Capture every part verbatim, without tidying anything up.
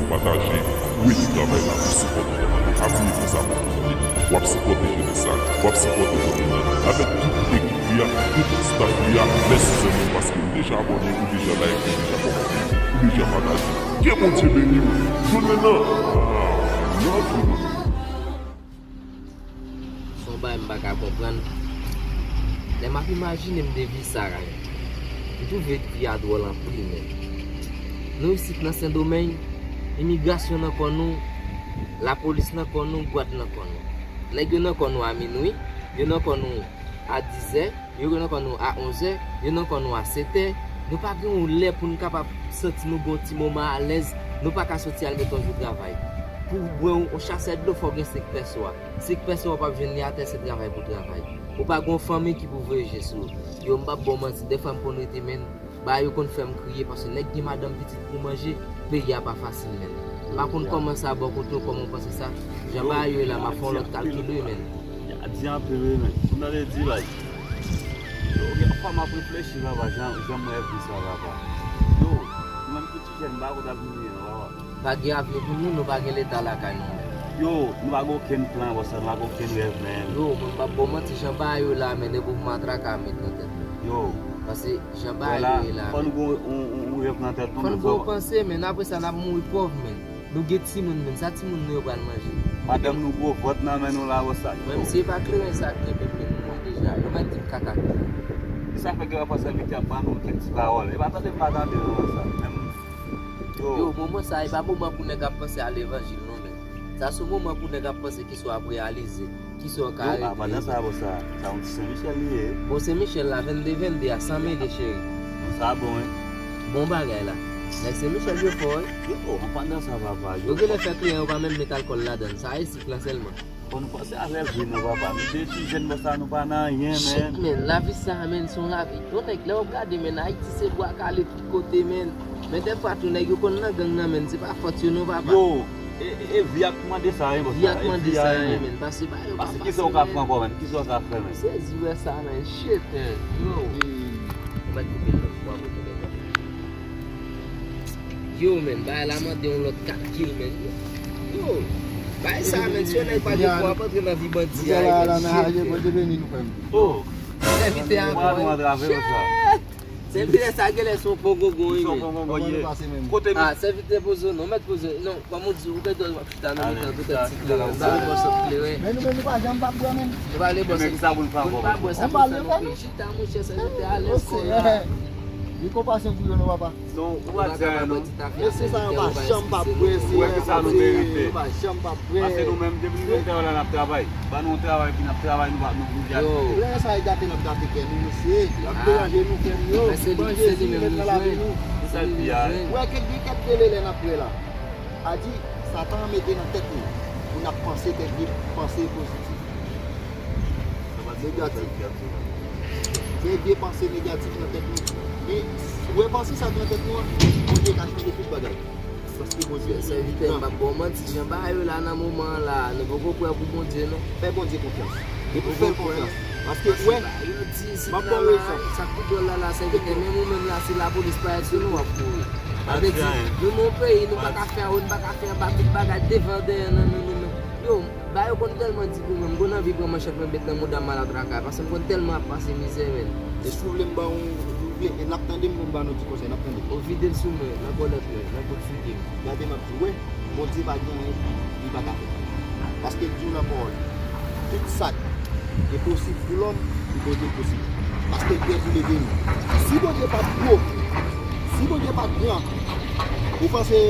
Pataje, kwit travay la pou sipòte travay la. Pa bliye fè sa pou nou tande. W ap sipòte jenès la, w ap sipòte komin nan, avèk tout ekip li a, tout staff li a. Mèsi zanmi m, paske ou deja abòne, ou deja like, ou deja kòmante, ou deja pataje. Ke Bondye beni w. Jounen nan, ah, love you. Se yon bagay m pa ka konprann. Lè m ap imajine m de vi sa a, m twouve vi a dwòl anpil, men. Nou isit nan Sendomeng, imigrasyon nan kò nou, lapolis nan kò nou, gwad nan kò nou. Nèg yo nan kò nou a minwi, yo nan kò nou a dizè, yo nan kò nou a onzè, yo nan kò nou a setè. Nou pa gen yon lè pou n kapab santi nou gen yon ti moman alèz. Nou pa ka soti al met yon jou travay. Pou w bwè yon, yon chasè dlo, fò w gen senk pèso a. Senk pèso a w p ap jwenn li atè, se travay pou w travay. Ou pa gen yon fanmi ki pou voye je sou ou. Yo, m p ap ba w manti, dèfwa m konn rete, men, bagay yo konn fè m kriye, paske nèg gen madanm, pitit pou manje, peyi a pa fasil, men. M pa konn kòman sa bò kote w, kòman w panse sa. Jan bagay yo ye la, m ap fè yon lòt kalkil, wi, men. Di anpil, wi, men. Pou n ale di, like, yo, gen fwa m ap reflechi, papa, jan, jan m wè vi sa, papa. Yo, nou menm ki ti jèn, m pa konn avni nou, papa. Pa gen avni pou nou, nou pa gen leta lakay nou menm. Yo, nou pa gen okenn plan, bòs, nou pa gen okenn rèv, men. Yo, mwen p ap ba w manti, jan bagay yo la, men, depi w matraka met nan tèt nou. Yo. Paske jan bagay yo ye la, fò nou gen yon, yon, yon rèv nan tèt nou, men. Fò nou gen yon panse, men, apre sa, n ap mouri pòv, men. Nou gen timoun, men. Sa timoun nou yo pral manje? Madanm nou gwo vant nan men nou la, bòs, sa. Mwen, misye pa kleren sa k kenbe, men nou mouri deja. Yo mèt di m kaka. Se sa fè gen yon pafwa sèvitè ap ban nou kèk ti pawòl. E pa tande m pa tande nou, bòs, sa. Menm Yo, moman sa, e pa moman pou nèg ap panse a levanjil, non, men. Sa se moman pou nèg ap panse kisa w ap reyalize, kisa w ka regle. Yo, a, pandan sa, bon, sa, sa yon ti Sen Michèl li ye. Bon, Sen Michèl la, vennde vennde a, san mele, cheri. Bon, sa bon, wi. Bon bagay la. Nèg Sen Michèl yo fò, wi. Yo, an pandan sa, papa, yo. Yo genlè fè kliyan yo pa menm met alkòl ladan l. Sa isit la sèlman. Fò nou panse avè vi nou, papa. Nou se ti jèn, bòs, sa nou pa nan anyen, men. Shit, men, lavi sa, men, se yon lavi. Yon nèg, lè w ap gade, men, Ayiti se bwa kale tout kote, men. Men dèfwa tou, nèg yo konn nan gang nan, men, se pa fòt yo non, papa. Yo, e, e, e vi a k mande sa, wi, bòs, sa. Vi a k mande sa, wi, men. Pase ba yo pa fasil, men. Kisa w ka fè ankò, men? Kisa w ka fè, men? Sezi wè sa, men. Shit, men. Yo. Yo, men, bagay la mande yon lòt kalkil, men. Yo, bagay sa, men, si yon nèg pa gen fwa, ap antre nan vi bandi a, men. Bondye beni nou, frè m. Oh. Sèvitè a, sèvitè sa genlè se yon pongongon, wi, men. Kote nou? Ah, sèvitè poze w non, mèt poze w. Non, kòm ou di, ou gen dwa w ap chita nan mitan, petèt ti kleren. Ba le bòs ap kleren. Men nou menm nou pa janm pa bwè, men. Nou pa le bòs ap kleren. Chita, monchè, sèvitè, alèz kò la. Gen konpasyon pou yo non, papa. Non, ou pa di anyen, non. Mesye sa yo pa janm pa bwè, se wè ki sa nou merite. Yo pa janm pa bwè. Pase nou menm, depi nou vin travay la, n ap travay. Ban nou yon travay, epi n ap travay, nou pa, nou, nou vin. Yo. Lè sa e gate, n ap gate kè nou, mesye. N ap deranje nou, kè nou yo. Manje, nou met nan lavi nou. Se sa l di a. Ou wè, kèk gen kèk de lè n ap wè la. A di, Satan mete nan tèt nou pou n ap panse kèk de panse pozitif. Negatif. Gen de panse negatif nan tèt nou. Men, ou wè panse sa k nan tèt nou an, Bondye ka chanje tout bagay. Paske Bondye se yon nèg gran. Sèvitè, m p ap ba w manti, jan bagay yo la nan moman an la, nou poko prè pou Bondye, non. Fè Bondye konfyans. Depi w fè l konfyans. Paske, ou wè, m ap ba w rezon. Sa k pi dwòl la, la, sèvitè, menm ou menm la, si lapolis parèt sou nou, w ap mouri. Sa vle di, nou nan yon peyi, nou pa ka fè anyen, nou pa ka fè anba, tout bagay devan dèyè nan men nou menm. Yo, bagay yo konn tèlman di pou mwen, m konn anvi pran manchèt mwen met nan mouda m al atraka, paske m konn tèlman ap pase mizè, men. E si w vle m ba w, ou vle, e n ap tande m pou m ba nou ti konsèy, n ap tande. Ou vide l sou mwen, nan bòlèt mwen, nan kout figi m. Gade m ap di w, wè, Bondye pa gen anyen li pa ka fè. Paske l di w nan pawòl li, tout sa k enposib pou lòm, pou Bondye posib. Paske l prè pou leve nou. Si Bondye pa t gwo, si Bondye pa t gran, ou panse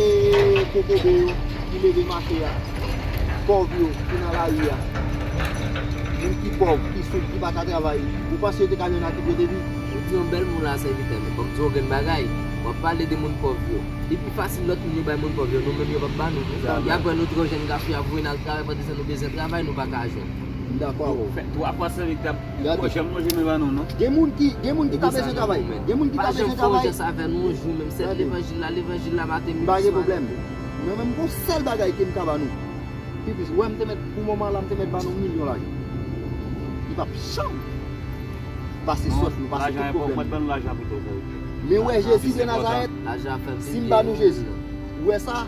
kokobe yo ki leve mache a, pòv yo ki nan lari a, moun ki pòv, ki soud, ki pa ka travay, ou panse yo te ka jwenn ak kote vi? Ou di yon bèl mo la, sèvitè, men fò m di w okenn bagay. W ap pale de moun pòv yo. Li pi fasil lòt moun yo bay moun pòv yo, nou menm yo p ap ba nou, non. Y ap wè nou twò jèn gason, y ap voye n al travay, pandan se tan nou bezwen travay, nou pa ka jwenn. M dakò avè w. Fè twa fwa sèvitè, twò jèn nou jwenn ban nou, non. Gen moun ki, gen moun ki ta bezwen travay. Gen moun ki ta bezwen travay. Pa janm fè yon jès avè nou yon jou, menm sèl levanjil la, levanjil la maten, midi, swa. M pa gen pwoblèm. Mwen menm, gon sèl bagay ke m ka ba nou. Pi plis, wè, m te mèt, pou moman la, m te mèt ba nou milyon lajan. Li p ap janm pase sòt nou, pase tout pwoblèm. Men wè Jezi de Nazarèt, si m ba nou Jezi, ou wè sa,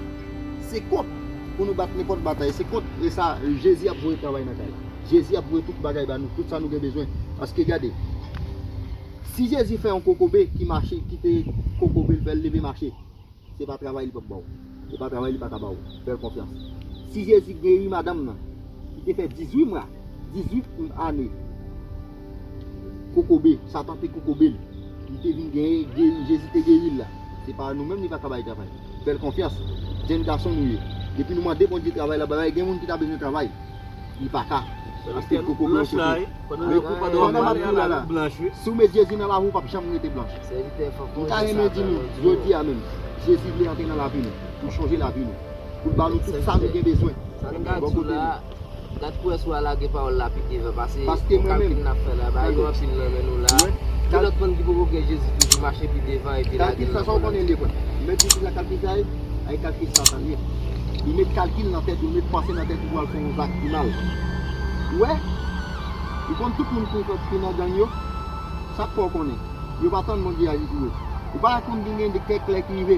Se kont pou nou bat nenpòt batay. Se kont, e sa, Jezi ap voye travay nan kay la. Jezi ap voye tout bagay ba nou, tout sa nou gen bezwen. Paske gade, si Jezi fè yon kokobe ki mache, kite kokobe l fè l leve mache, se pa travay li p ap ba w. Se pa travay li pa ka ba w. Fè l konfyans. Si Jezi geri madanm nan, ki te fè dizuit mwa, dizuit ane, kokobe, Satan te kokobe l. Li te vin genyen, geri, Jezi te geri l la. Se pa nou menm li pa ka bay travay. Fè l konfyans. Jèn gason nou ye. Depi nou mande Bondye travay la, bagay, gen moun ki ta bezwen travay. Li pa ka. Paske l kokobe yon kote. Pandan m ap di w la, la, si w met Jezi nan lavi w, w p ap janm rete blanch. M ta renmen di nou, jodi a menm, Jezi vle antre nan lavi nou, pou chonje lavi nou, pou l ba nou tout sa nou gen bezwen. Bò kote nou. Gad pou wè si w a lage pawòl la pi devan, paske yon kalkil n ap fè la, bagay yo anpil nan men nou la. Gen lòt moun ki poko gen Jezi toujou mache pi devan epi lage nan pwoblèm. Kalkil sa, sa w konnen l ye, frè m? Mèt di sa kalkil sa ye, ay kalkil Satan l ye. Li met kalkil nan tèt ou, li met panse nan tèt ou pou al fè yon zak ki mal. Ou wè? Ou konn tout moun ki nan gang yo? Sa k fè w konnen? Yo pa tann Bondye aji pou yo. Ou pa konn gen de kèk lè ki rive.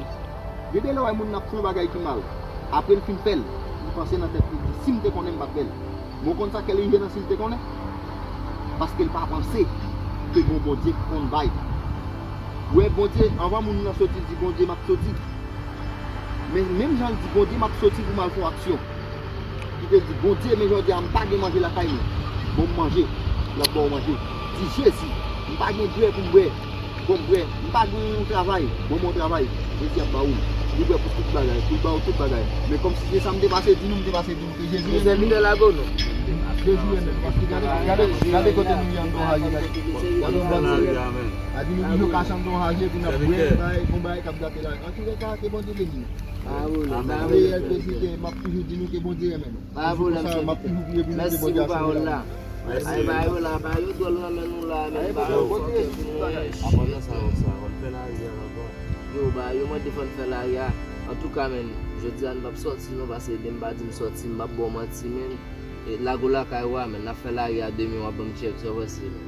Gen de lè w wè moun nan ap fè yon bagay ki mal. Apre l fin fè l, li panse nan tèt li, li di, "Si m te konnen, m p ap fè l." Men w konn sa k fè l rive nan "si l te konnen"? Paske l pa panse ke gon Bondye ki konn bay. Ou wè, Bondye, anvan moun nan soti, l di, "Bondye, m ap soti." Men menm jan l di, "Bondye, m ap soti pou m al fè yon aksyon." Li te di, "Bondye, men jodi a, m pa gen manje lakay mwen. Bon m manje." L ap ba w manje. Di, "Jezi, m pa gen bwè pou m bwè. Bon m bwè. M pa gen yon travay. Bon m yon travay." Jezi ap ba ou l. Li prè pou tout bagay. Pou l ba ou tout bagay. Men kòmsi se sa m te pase di nou, m te pase di nou ke Jezi renmen nou. Jezi renmen nou. Paske gade, gade, gade kote nou ye anndan yon haje, gade. Gade yon bandi. A di nou ki yo kache anndan yon haje, epi n ap bwè, bay, gon bagay k ap gate la. Antouleka, ke Bondye beni nou. Pa pwoblèm, pa pwoblèm. M ap toujou di nou ke Bondye renmen nou. Pa pwoblèm, sèvitè. Mèsi pou pawòl la. Ay, ba yo la, ba yo dwòl nan men nou la, men ba yo fòkè pou nou. Apandan sa, sa, w ap fè lari a, papa. Yo, ba yo mande fò n fè lari a. Antouka, men, jodi a, n p ap sòti non, paske demen m pa di n sòti, m p ap ba w manti, men. E, lago lakay ou a, men, n ap fè lari a demen, w ap ban m tchèk, sa w panse, men.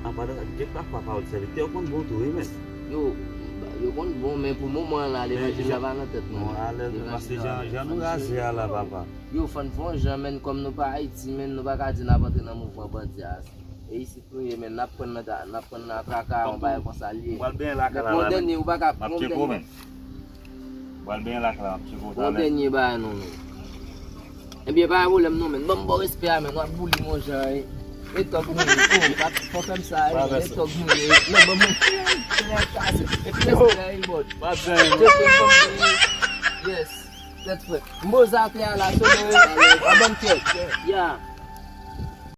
Apandan sa, gen papa w sèvitè, yo konn bon tou, wi, men. Yo, yo konn bon, men pou moman an la, levanjil la pa nan tèt mwen. Bon, alèz, men, paske jan, jan nou raze a la, papa. Yo, fò n fè yon jan, men, kòm nou pa Ayiti, men, nou pa ka di n ap antre nan mouvman bandi a. E isit nou ye, men, n ap pran nan ta-, n ap pran nan traka, yon bagay konsa l ye. Pral benyen lakay la, la, men. Pran yon dènye bagay non, men. Ebyen, pa gen pwoblèm non, men. Ban m ba w respè a, men. W ap boule m yon jan, e. E tòg nou ye. Oh, pa, pa fè m sa, e. E tòg nou ye. Non, ban m, epi respè a, e, bòd. Yes. Tèt frèt. M poze atè a la, solo, e. W ap ban m kèk. Ya.